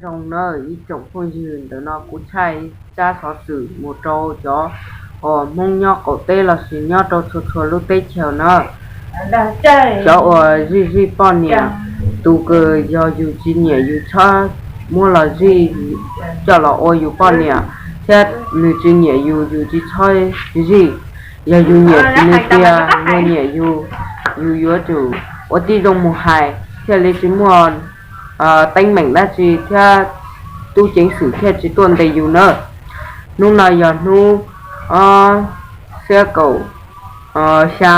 Zoo na ib tsoom phooj ywg, ntawm no kuv tshaj ib tsab xov xwm mus rau cov uas Hmoob nyob qaum teb lossis nyob rau txhua txhua lub teb chaws na. Cov uas zij zij poj niam, tus uas yog yus tsis nyiam yus txhob muab los zij coj los ua yus poj niam, thiab nws tsis nyiam yus yus tsis txhob zij. Yog yus nyiam nws tiag, luag nyiam yus, yus yuav tsum ua tib zoo mus hais thiaj li tsis muaj teeb meem dab tsi thiab tub ceev xwm thiaj tsis tuaj ntes yus na. Hnub no yog hnub xiab kaum xya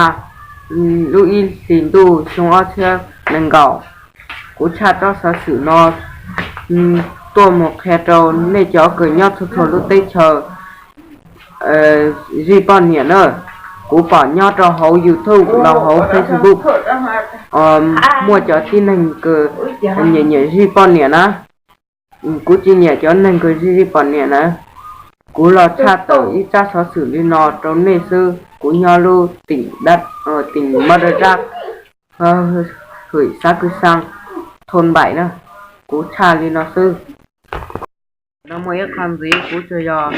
lub ib hlis ntuj xyoo ob txhiab nees nkaum. Kuv tshaj tsab xov xwm no tuaj mus qhia rau nej cov uas nyob txhua txhua lub teb chaws zij poj niam na. Kuv pom nyob rau hauv YouTube los hauv Facebook muaj cov tib neeg uas nyiam nyiam zij poj niam na. Kuv tsis nyiam cov neeg uas zij zij poj niam na. Kuv los tshaj tawm ib tsab xov xwm li no rau nej xwb. Kuv nyob lub teem Mab Daj Daj, hwm Xav Kwv Xaa, thoo npaim na. Kuv tshaj li no xwb. No muaj ib qho ntxiv kuv tsuas yog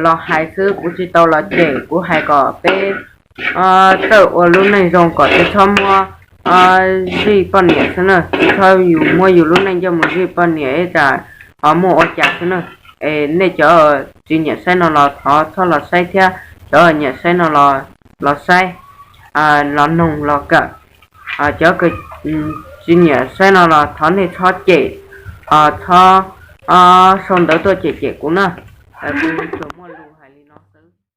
los hais xwb, kuv tsis tau los cem, kuv hais kom peb txawj ua lub neej zoo kom tsis txhob muab zij poj niam xwb na, tsis txhob yus muab yus lub neej coj mus zij poj niam ib tsam ho muaj ua cas xwb na. Es nej cov tsis nyiam saib no los thov txhob los saib thiab, cov nyiam saib no los saib, los noog los kawm. Cov tsis nyiam saib no los thov nej txhob cem, txhob sau ntawv tuaj cem cem kuv na. Kuv tsuas